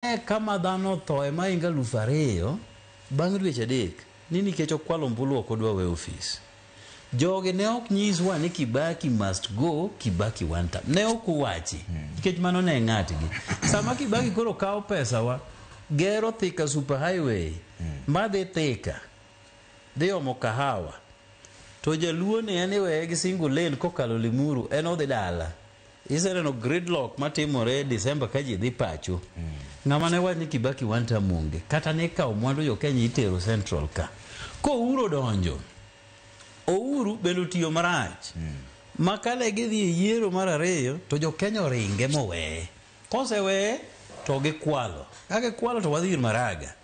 Kama dhano othoe mahingo 2000 bang' dweche 3 ni nikech okwalo ombulu ok odwa weyo ofis. Jogi ne ok nyiswa ni Kibaki must go, Kibaki one term. Ne ok uwachi nikech mano ne ng'atgi. Sama Kibaki koro kawo pesawa gero Thika super highway madhi Thika dhi omo kahawa to jaluo ni en iweye gi single lane kokalo Limuru en odhi dala. Iseneno gridlock matimore December ka ji dhi pacho. Ng'ama ne wach ni Kibaki one term onge. Kata ne ikawo mwandu jo Kenya itero Central ka. Ko Uhuru odonjo, Uhuru bende otiyo marach. Ma kane gidhi e yiero mar ariyo to jo Kenya oringe moweye. Koseweye to gikwalo. Ka gikwalo to wadhi ir Maraga.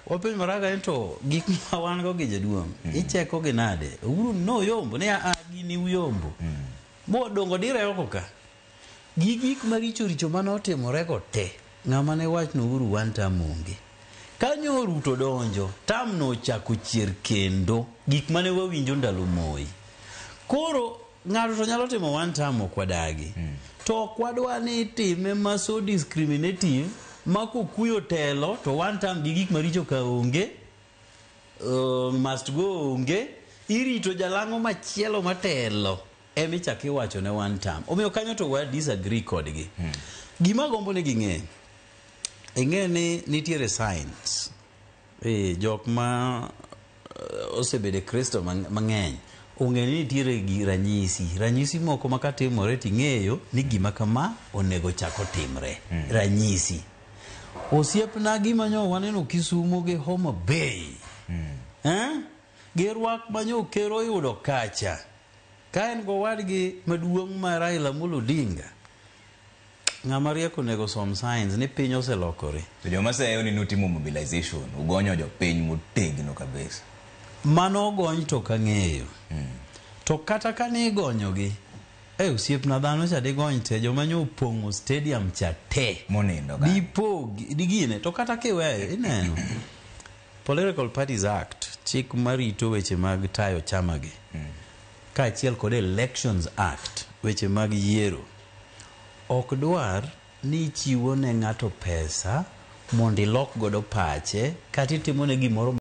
Wapenjo Maraga ni to gik ma wan go gi jaduong' icheko gi nade? Uhuru noyombo ni a gini uyombo. Modongo dire oko ka. Gi gik maricho richo mane otimore go te, ng'ama ne wach ni Uhuru one term onge. Kanyo Ruto donjo, term no ochako chier kendo gik mane wawinjo ndalo Moi. Koro ng'ato to nyalo timo one term ok wadagi. To ok wadwa ni itime ma so discriminative ma kokuyo telo to one term gi gik maricho ka onge, must go onge, irito jalang'o machielo matelo emichako iwacho ne one term. Omiyo kanyo to wa disagree kodgi. Gima gombo ni ging'e, ing'e ni nitiere signs. Jok ma osebedo e Kristo mang'eny ong'e ni nitiere gi ranyisi. Ranyisi moko ma katimore ting'eyo ni gima kama onego chak otimre. Ranyisi. Osiepna gima nyo waneno Kisumo gi Homa Bay. Eh? Gi rwak manyo ker oyudo kacha. Ka en gowadgi maduong' ma Raila Amolo Odinga. Ng'ama riek onego som signs ni piny oselokore. To joma seyo ni nutimo mobilization, ugonyo jopiny motegno kabisa. Mano ogony to ok ang'eyo. To kata ka ne igonyogi, e osiepna dhano cha digony te, joma nyo opong'o stadium cha te. Monindo ka. Dipog, digine, to kata kiweyo, ineno. Political Parties Act, chik marito weche mag tayo chama gi. Kaachiel kod Elections Act, weche mag yiero. Ok dwar ni ichiwo ne ng'ato pesa mondo ilok godo pache kata itimo ne gimoro.